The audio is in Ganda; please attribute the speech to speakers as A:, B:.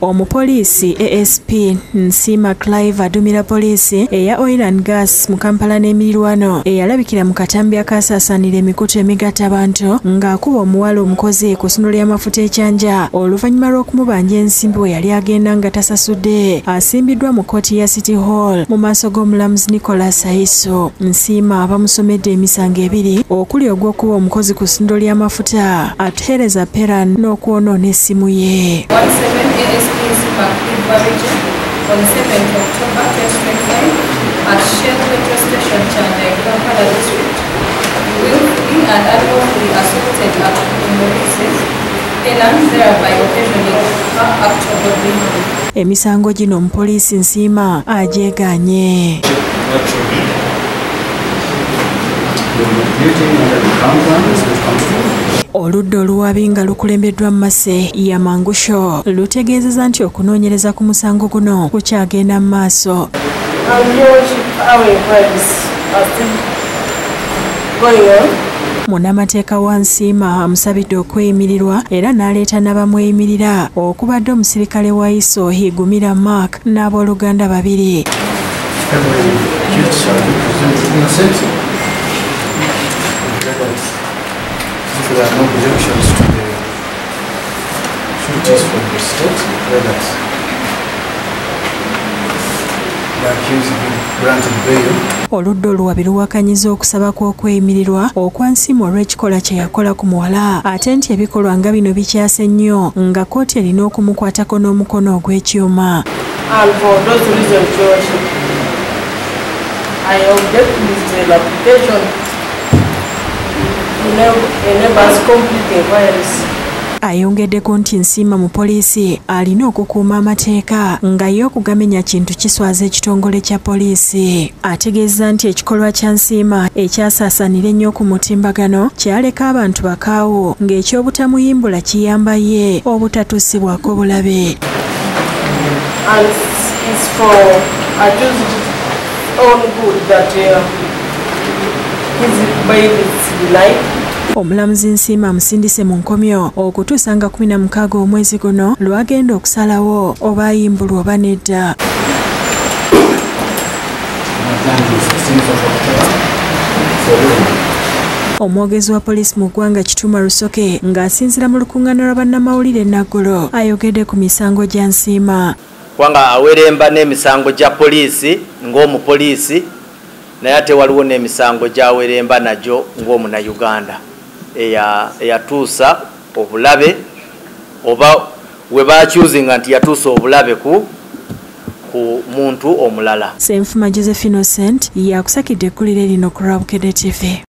A: Omupoliisi ASP Nsiima Clive adumira poliisi eya Oil and Gas mu Kampala n'emirirwano eyalabikira mu katambi akasaasaanira emikutu emigatta abantu ng'akuba omuwala omukozi ku ssundiro ly'amafuta ekyanja oluvannyuma lw'okumubanja ensimbi we yali agenda nga tasasudde asimbiddwa mu kkooti ya City Hall mu maaso g'omulamuzi Nicholas Aiso. Nsiima bamusomedde emisango ebiri okuli ogw'okuba omukozi ku ssundiro ly'amafuta atuheereza pera n'okwonoona essimu ye.
B: On 7th October 2025 at Shell Petrol Station, Chanda, Kampala District, willfully and unlawfully assaulted at Mrs. Helen, thereby occasioning her actual bodily harm.
A: Emisango gino omupoliisi Nsiima agyegaanye. Oludda oluwabi nga lukulembeddwa Mmase ya Mangusho lutegeezezza nti okunoonyereza ku musango guno kukyagenda mu maaso. Munnamateeka wa Nsiima amusabidde okweyimirirwa era n'aleeta n'abamweyimirira okubadde omusirikale wa ISO Higumira Mark n'abooluganda babiri.
C: There are no objections to the sureties from the state, that the accused be granted bail.
A: Oludda oluwabi luwakanyiza okusaba kw'okweyimirirwa okwa Nsiima olw'ekikolwa kye yakola ku muwala ate nti ebikolwa nga bino bikyase nnyo nga kkooti erina okumukwatako n'omukono ogw'ekyuma.
D: And for those reasons, I object to this application.
A: Ayongeddeko nti Nsiima mu poliisi alina okukuuma amateeka nga ye okugamenya kintu kiswaza ekitongole kya poliisi. Ategeeza nti ekikolwa kya Nsiima ekyasaasaanira ennyo ku mutimbagano kyaleka abantu bakaawo ng'ekyobutamuyimbula kiyamba ye obutatuusibwako bulabe.
D: And it's for accused own good that his bail is denied.
A: Omulamuzi Nsiima amusindise mu nkomyo okutuusa nga 16 omwezi guno lwagenda okusalawo oba ayimbulwa oba nedda. Omwogezi wa poliisi mu ggwanga Kituma Rusoke ng'asinziira mu lukuŋŋaana lwa bannamawulire Nagolo ayogedde ku misango gya Nsiima.
E: Kubanga aweremba n'emisango gya poliisi ng'omupoliisi naye ate waliwo n'emisango gy'aweremba nagyo ng'omunnayuganda eyatuusa obulabe oba we bakyuzinga nti yatuusa obulabe ku muntu omulala.
A: Ssenfuma Josephine Innocent yakusakidde ekkulire lino ku Bukedde TV.